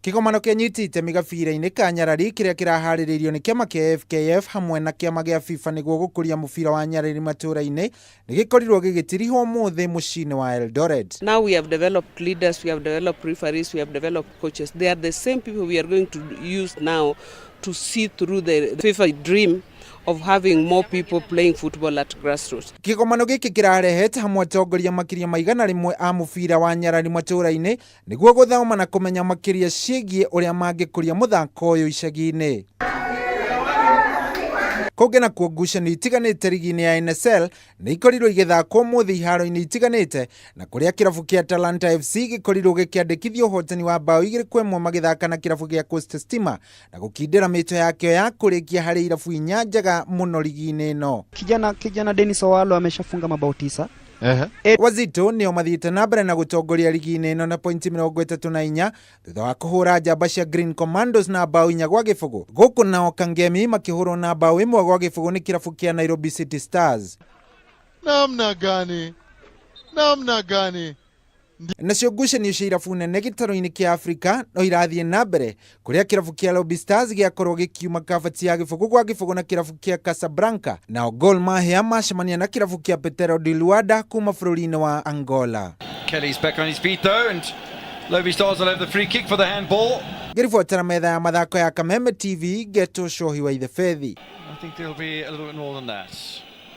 Kĩgomano kĩa nyiti itemi gabira-inĩ ka Nyarari kĩrĩa kĩraharĩrĩirio nĩ kĩama kĩa FKF hamwe na kĩama gĩa FIFA nĩguo gũkũria mũbira wa Nyarari matũũra-inĩ nĩ gĩkorirwo gĩgĩtirihwo ũmũthĩ mũciĩ-inĩ wa Eldoret. Now we have developed leaders, we have developed referees, we have developed coaches. They are the same people we are going to use now to see through the FIFA dream of having more people playing football at grassroots. Kĩgomano gĩkĩ kĩrarehete hamwe atongoria makĩria ma 100 a mũbira wa Nyarari matũũra-inĩ nĩguo gũthoma na kũmenya makĩria ciĩgiĩ ũrĩa mangĩkũria mũthako ũyũ icagi-inĩ. Kũngĩ nakuo ngucanio itiganĩte rigi-inĩ ya NSL nĩ ikorirwo igĩthakwo ũmũthĩ iharo-inĩ itiganĩte na kũrĩa kĩrabu kĩa Talanta FC gĩkorirwo gĩkĩandĩkithia ũhotani wa bao 2-1 magĩthaka na kĩrabu gĩa Coast Stima na gũkindĩra mĩto yakĩo ya kũrĩkia harĩ irabu inya njega mũno rigi-inĩ ĩno. Kijana Dennis Owalo ameshafunga mabao 9. Wazito nĩo mathiĩte na mbere na gũtongoria rigi-inĩ ĩno na pointi 34 thutha wa kũhũra njamba cia Green Commandos na bao 4-0. Gũkũ nao Kangemi makĩhũrwo na bao 1-0 nĩ kĩrabu kĩa Nairobi City Stars. Namna gani? Namna gani? Nacio ngucanio cia irabu nene gĩtarũ-inĩ kĩa Afrika no irathiĩ na mbere kũrĩa kĩrabu kĩa Lobi Stars gĩakorwo gĩkiuma kabati ya 0-0 na kĩrabu kĩa Casablanca, nao Gor Mahia macemania na kĩrabu kĩa Petero di Luanda kuma bũrũri-inĩ wa Angola. Kelly's back on his feet though, and Lobi Stars will have the free kick for the handball. Ngĩribotera metha ya mathako ya Kameme TV, Geto Shohi wa Ithebethi. I think there'll be a little bit more than that.